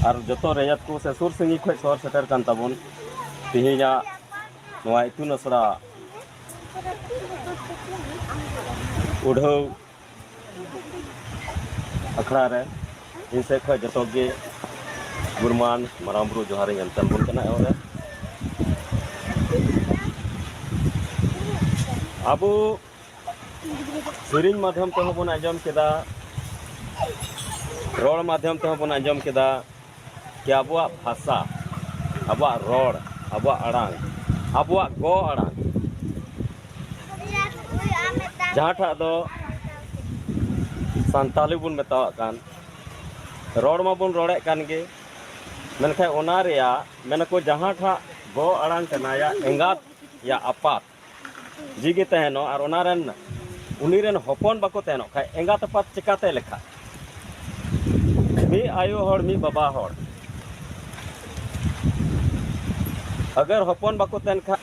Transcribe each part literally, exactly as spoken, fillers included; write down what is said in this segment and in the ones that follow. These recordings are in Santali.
ᱟᱨ ᱡᱚᱛᱚ ᱨᱮᱭᱟᱛ ᱠᱚ ᱥᱮ ᱥᱩᱨ ᱥᱟᱺᱜᱤᱧ ᱠᱷᱚᱱ ᱥᱚᱦᱚᱨ ᱥᱮᱴᱮᱨ ᱠᱟᱱ ᱛᱟᱵᱚᱱ ᱛᱮᱦᱮᱧᱟᱜ ᱱᱚᱣᱟ ᱤᱛᱩᱱ ᱟᱥᱲᱟ ᱩᱰᱷᱟᱹᱣ ᱟᱠᱷᱲᱟ ᱨᱮ ᱤᱧ ᱥᱮᱫ ᱠᱷᱚᱱ ᱡᱚᱛᱚ ᱜᱮ ᱜᱩᱨᱢᱟᱱ ᱢᱟᱨᱟᱝ ᱵᱩᱨᱩ ᱡᱚᱦᱟᱨᱤᱧ ᱮᱢ ᱪᱟᱞ ᱵᱚᱱ ᱠᱟᱱᱟ᱾ ᱮᱦᱚᱵ ᱨᱮ ᱟᱵᱚ ᱥᱮᱨᱮᱧ ᱢᱟᱫᱽᱫᱷᱚᱢ ᱛᱮᱦᱚᱸ ᱵᱚᱱ ᱟᱸᱡᱚᱢ ᱠᱮᱫᱟ, ᱨᱚᱲ ᱢᱟᱫᱽᱫᱷᱚᱢ ᱛᱮᱦᱚᱸ ᱵᱚᱱ ᱟᱸᱡᱚᱢ ᱠᱮᱫᱟ ᱠᱤ ᱟᱵᱚᱣᱟᱜ ᱵᱷᱟᱥᱟ, ᱟᱵᱚᱣᱟᱜ ᱨᱚᱲ, ᱟᱵᱚᱣᱟᱜ ᱟᱲᱟᱝ, ᱟᱵᱚᱣᱟᱜ ᱜᱚ ᱟᱲᱟᱝ, ᱡᱟᱦᱟᱸᱴᱟᱜ ᱫᱚ ᱥᱟᱱᱛᱟᱞᱤ ᱵᱚᱱ ᱢᱮᱛᱟᱣᱟᱜ ᱠᱟᱱ, ᱨᱚᱲ ᱢᱟᱵᱚᱱ ᱨᱚᱲᱮᱫ ᱠᱟᱱ ᱜᱮ, ᱢᱮᱱᱠᱷᱟᱱ ᱚᱱᱟ ᱨᱮᱭᱟᱜ ᱢᱮᱱᱟᱠᱚ ᱡᱟᱦᱟᱸᱴᱟᱜ ᱜᱚ ᱟᱲᱟᱝ ᱠᱟᱱᱟ, ᱭᱟ ᱮᱸᱜᱟᱛ, ᱭᱟ ᱟᱯᱟᱛ, ᱡᱤᱜᱮ ᱛᱟᱦᱮᱱᱚᱜ ᱟᱨ ᱚᱱᱟ ᱨᱮᱱ, ᱩᱱᱤ ᱨᱮᱱ ᱦᱚᱯᱚᱱ ᱵᱟᱠᱚ ᱛᱟᱦᱮᱱᱚᱜ ᱠᱷᱟᱡ ᱮᱸᱜᱟᱛ ᱟᱯᱟᱛ ᱪᱤᱠᱟᱛᱮ ᱞᱮᱠᱷᱟ? ᱢᱤᱫ ᱟᱭᱳ ᱦᱚᱲ, ᱢᱤᱫ ᱵᱟᱵᱟ ᱦᱚᱲ, ᱟᱜᱟᱨ ᱦᱚᱯᱚᱱ ᱵᱟᱠᱚ ᱛᱟᱦᱮᱱ ᱠᱷᱟᱡ,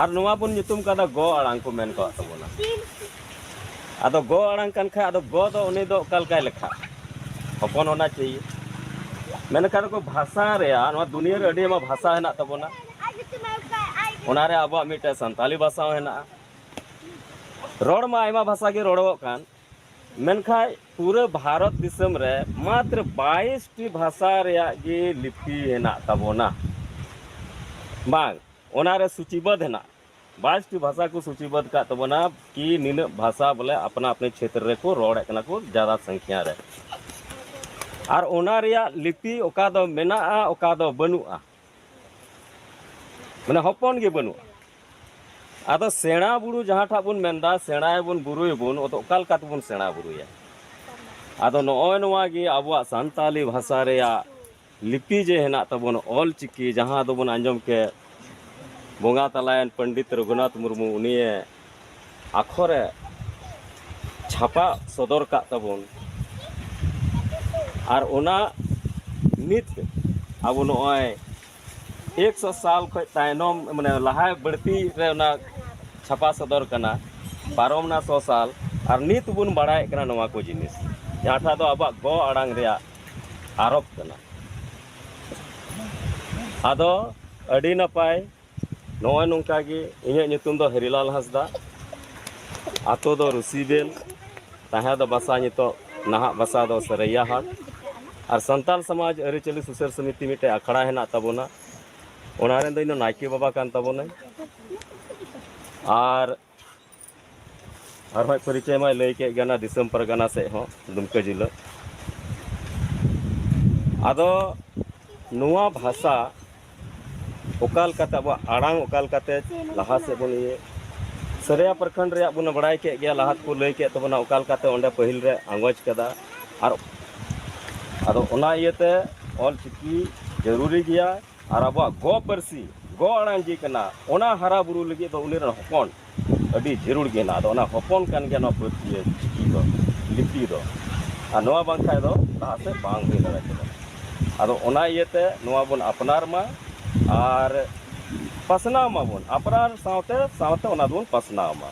ᱟᱨ ᱱᱚᱣᱟ ᱵᱚᱱ ᱧᱩᱛᱩᱢ ᱠᱟᱫᱟ ᱜᱚ ᱟᱲᱟᱝ ᱠᱚ ᱢᱮᱱ ᱠᱟᱜ ᱛᱟᱵᱚᱱᱟ᱾ ᱟᱫᱚ ᱜᱚ ᱟᱲᱟᱝ ᱠᱟᱱ ᱠᱷᱟᱡ, ᱟᱫᱚ ᱜᱚ ᱫᱚ ᱩᱱᱤ ᱫᱚ ᱚᱠᱟ ᱞᱮᱠᱟᱭ ᱞᱮᱠᱷᱟ? ᱦᱚᱯᱚᱱ ᱚᱱᱟ ᱪᱟᱹᱭ᱾ ᱢᱮᱱᱠᱷᱟᱱ ᱠᱚ ᱵᱷᱟᱥᱟ ᱨᱮᱭᱟᱜ, ᱱᱚᱣᱟ ᱫᱩᱱᱤᱭᱟᱹ ᱨᱮ ᱟᱹᱰᱤ ᱟᱭᱢᱟ ᱵᱷᱟᱥᱟ ᱦᱮᱱᱟᱜ ᱛᱟᱵᱚᱱᱟ᱾ ᱚᱱᱟᱨᱮ ᱟᱵᱚᱣᱟᱜ ᱢᱤᱫᱴᱮᱱ ᱥᱟᱱᱛᱟᱞᱤ ᱵᱷᱟᱥᱟ ᱦᱚᱸ ᱦᱮᱱᱟᱜᱼᱟ᱾ ᱨᱚᱲ ᱢᱟ ᱟᱭᱢᱟ ᱵᱷᱟᱥᱟ ᱜᱮ ᱨᱚᱲᱚᱜ ᱠᱟᱱ, ᱢᱮᱱᱠᱷᱟᱱ ᱯᱩᱨᱟᱹ ᱵᱷᱟᱨᱚᱛ ᱫᱤᱥᱚᱢ ᱨᱮ ᱢᱟᱛᱨᱚ ᱵᱟᱭᱤᱥ ᱴᱤ ᱵᱷᱟᱥᱟ ᱨᱮᱭᱟᱜ ᱜᱮ ᱞᱤᱯᱤ ᱦᱮᱱᱟᱜ ᱛᱟᱵᱚᱱᱟ᱾ ᱵᱟᱝ, ᱚᱱᱟᱨᱮ ᱥᱩᱪᱤᱵᱟᱹᱫ ᱦᱮᱱᱟᱜ, ᱵᱟᱭᱤᱥ ᱴᱤ ᱵᱷᱟᱥᱟ ᱠᱚ ᱥᱩᱪᱤᱵᱟᱹᱫ ᱠᱟᱜ ᱛᱟᱵᱚᱱᱟ ᱠᱤ ᱱᱤᱱᱟᱹᱜ ᱵᱷᱟᱥᱟ ᱵᱚᱞᱮ ᱟᱯᱱᱟ ᱟᱯᱱᱤ ᱪᱷᱮᱛᱨᱚ ᱨᱮᱠᱚ ᱨᱚᱲᱮᱫ ᱠᱟᱱᱟ ᱠᱚ ᱡᱟᱫᱟ ᱥᱚᱝᱠᱷᱭᱟ ᱨᱮ᱾ ᱟᱨ ᱚᱱᱟ ᱨᱮᱭᱟᱜ ᱞᱤᱯᱤ ᱚᱠᱟ ᱫᱚ ᱢᱮᱱᱟᱜᱼᱟ, ᱚᱠᱟ ᱫᱚ ᱵᱟᱹᱱᱩᱜᱼᱟ, ᱢᱟᱱᱮ ᱦᱚᱯᱚᱱ ᱜᱮ ᱵᱟᱹᱱᱩᱜᱼᱟ᱾ ᱟᱫᱚ ᱥᱮᱬᱟ ᱵᱩᱨᱩ ᱡᱟᱦᱟᱸᱴᱟᱜ ᱵᱚᱱ ᱢᱮᱱᱫᱟ, ᱥᱮᱬᱟᱭᱟᱵᱚᱱ, ᱵᱩᱨᱩᱭᱟᱵᱚᱱ, ᱟᱫᱚ ᱚᱠᱟ ᱞᱮᱠᱟ ᱛᱮᱵᱚᱱ ᱥᱮᱬᱟ ᱵᱩᱨᱩᱭᱟ? ᱟᱫᱚ ᱱᱚᱜᱼᱚᱭ ᱱᱚᱣᱟ ᱜᱮ ᱟᱵᱚᱣᱟᱜ ᱥᱟᱱᱛᱟᱞᱤ ᱵᱷᱟᱥᱟ ᱨᱮᱭᱟᱜ ᱞᱤᱯᱤ ᱡᱮ ᱦᱮᱱᱟᱜ ᱛᱟᱵᱚᱱ, ᱚᱞ ᱪᱤᱠᱤ, ᱡᱟᱦᱟᱸ ᱫᱚᱵᱚᱱ ᱟᱸᱡᱚᱢ ᱠᱮᱫ, ᱵᱚᱸᱜᱟ ᱛᱟᱞᱟᱭᱮᱱ ᱯᱚᱱᱰᱤᱛ ᱨᱚᱜᱷᱩᱱᱟᱛᱷ ᱢᱩᱨᱢᱩ, ᱩᱱᱤᱭᱮ ᱟᱠᱷᱚᱨᱮ ᱪᱷᱟᱯᱟ ᱥᱚᱫᱚᱨ ᱠᱟᱜ ᱛᱟᱵᱚᱱ᱾ ᱟᱨ ᱚᱱᱟ ᱱᱤᱛ ᱟᱵᱚ ᱱᱚᱜᱼᱚᱭ ᱮᱠᱥᱚ ᱥᱟᱞ ᱠᱷᱚᱱ ᱛᱟᱭᱱᱚᱢ, ᱢᱟᱱᱮ ᱞᱟᱦᱟ ᱵᱟᱹᱲᱛᱤ ᱨᱮ ᱚᱱᱟ ᱪᱷᱟᱯᱟ ᱥᱚᱫᱚᱨ ᱠᱟᱱᱟ, ᱯᱟᱨᱚᱢ ᱱᱟ ᱥᱚ ᱥᱟᱞ, ᱟᱨ ᱱᱤᱛ ᱵᱚᱱ ᱵᱟᱲᱟᱭᱮᱫ ᱠᱟᱱᱟ ᱱᱚᱣᱟ ᱠᱚ ᱡᱤᱱᱤᱥ, ᱡᱟᱦᱟᱸᱴᱟᱜ ᱫᱚ ᱟᱵᱚᱣᱟᱜ ᱜᱚ ᱟᱲᱟᱝ ᱨᱮᱭᱟᱜ ᱟᱨᱚᱵ ᱠᱟᱱᱟ᱾ ᱟᱫᱚ ᱟᱹᱰᱤ ᱱᱟᱯᱟᱭ, ᱱᱚᱜᱼᱚᱭ ᱱᱚᱝᱠᱟ ᱜᱮ᱾ ᱤᱧᱟᱹᱜ ᱧᱩᱛᱩᱢ ᱫᱚ ᱦᱮᱨᱤᱞᱟᱞ ᱦᱟᱸᱥᱫᱟ, ᱟᱛᱳ ᱫᱚ ᱨᱩᱥᱤᱵᱮᱞ, ᱛᱟᱦᱮᱸ ᱫᱚ ᱵᱟᱥᱟ, ᱱᱤᱛᱚᱜ ᱱᱟᱦᱟᱜ ᱵᱟᱥᱟ ᱫᱚ ᱥᱟᱹᱨᱟᱹᱭᱟᱹ ᱦᱟᱴ᱾ ᱟᱨ ᱥᱟᱱᱛᱟᱲ ᱥᱚᱢᱟᱡᱽ ᱟᱹᱨᱤᱪᱟᱹᱞᱤ ᱥᱩᱥᱟᱹᱨ ᱥᱚᱢᱤᱛᱤ ᱢᱤᱫᱴᱮᱡ ᱟᱠᱷᱲᱟ ᱦᱮᱱᱟᱜ ᱛᱟᱵᱚᱱᱟ, ᱚᱱᱟ ᱨᱮᱱ ᱫᱚ ᱤᱧ ᱫᱚ ᱱᱟᱭᱠᱮ ᱵᱟᱵᱟ ᱠᱟᱱ ᱛᱟᱵᱚᱱᱟᱹᱧ᱾ ᱟᱨ ᱟᱨᱦᱚᱸ ᱯᱚᱨᱤᱪᱚᱭ ᱢᱟᱭ ᱞᱟᱹᱭ ᱠᱮᱫ ᱜᱮ, ᱚᱱᱟ ᱫᱤᱥᱚᱢ ᱯᱟᱨᱜᱟᱱᱟ ᱥᱮᱫ ᱦᱚᱸ, ᱫᱩᱢᱠᱟᱹ ᱡᱤᱞᱟᱹ᱾ ᱟᱫᱚ ᱱᱚᱣᱟ ᱵᱷᱟᱥᱟ ᱚᱠᱟ ᱞᱮᱠᱟᱛᱮ, ᱟᱵᱚᱣᱟᱜ ᱟᱲᱟᱝ ᱚᱠᱟ ᱞᱮᱠᱟᱛᱮ ᱞᱟᱦᱟ ᱥᱮᱫ ᱵᱚᱱ ᱤᱭᱟᱹ, ᱥᱟᱹᱨᱟᱹᱭᱟ ᱯᱨᱚᱠᱷᱚᱸᱰ ᱨᱮᱭᱟᱜ ᱵᱚᱱ ᱵᱟᱲᱟᱭ ᱠᱮᱫ ᱜᱮᱭᱟ, ᱞᱟᱦᱟ ᱛᱮᱠᱚ ᱞᱟᱹᱭ ᱠᱮᱫ ᱛᱟᱵᱚᱱᱟ ᱚᱠᱟ ᱞᱮᱠᱟᱛᱮ ᱚᱸᱰᱮ ᱯᱟᱹᱦᱤᱞ ᱨᱮ ᱟᱸᱜᱚᱪ ᱠᱟᱫᱟ᱾ ᱟᱨ ᱟᱫᱚ ᱚᱱᱟ ᱤᱭᱟᱹᱛᱮ ᱚᱞ ᱪᱤᱠᱤ ᱡᱟᱹᱨᱩᱨᱤ ᱜᱮᱭᱟ᱾ ᱟᱨ ᱟᱵᱚᱣᱟᱜ ᱜᱚ ᱯᱟᱹᱨᱥᱤ, ᱜᱚ ᱟᱲᱟᱝ ᱜᱮ ᱠᱟᱱᱟ, ᱚᱱᱟ ᱦᱟᱨᱟ ᱵᱩᱨᱩ ᱞᱟᱹᱜᱤᱫ ᱫᱚ ᱩᱱᱤ ᱨᱮᱱ ᱦᱚᱯᱚᱱ ᱟᱹᱰᱤ ᱡᱟᱹᱨᱩᱲ ᱜᱮ ᱦᱮᱱᱟᱜᱼᱟ᱾ ᱟᱫᱚ ᱚᱱᱟ ᱦᱚᱯᱚᱱ ᱠᱟᱱ ᱜᱮᱭᱟ ᱱᱚᱣᱟ ᱯᱟᱹᱨᱥᱤ, ᱪᱤᱠᱤ ᱫᱚ, ᱞᱤᱯᱤ ᱫᱚ᱾ ᱟᱨ ᱱᱚᱣᱟ ᱵᱟᱝᱠᱷᱟᱡ ᱫᱚ ᱞᱟᱦᱟ ᱥᱮᱫ ᱵᱟᱝ ᱦᱩᱭ ᱫᱟᱲᱮ ᱠᱮᱫᱟ᱾ ᱟᱫᱚ ᱚᱱᱟ ᱤᱭᱟᱹᱛᱮ ᱱᱚᱣᱟ ᱵᱚᱱ ᱟᱯᱱᱟᱨ ᱢᱟ ᱟᱨ ᱯᱟᱥᱱᱟᱣ ᱢᱟᱵᱚᱱ, ᱟᱯᱱᱟᱨ ᱥᱟᱶᱛᱮ ᱥᱟᱶᱛᱮ ᱚᱱᱟ ᱫᱚᱵᱚᱱ ᱯᱟᱥᱱᱟᱣ ᱢᱟ᱾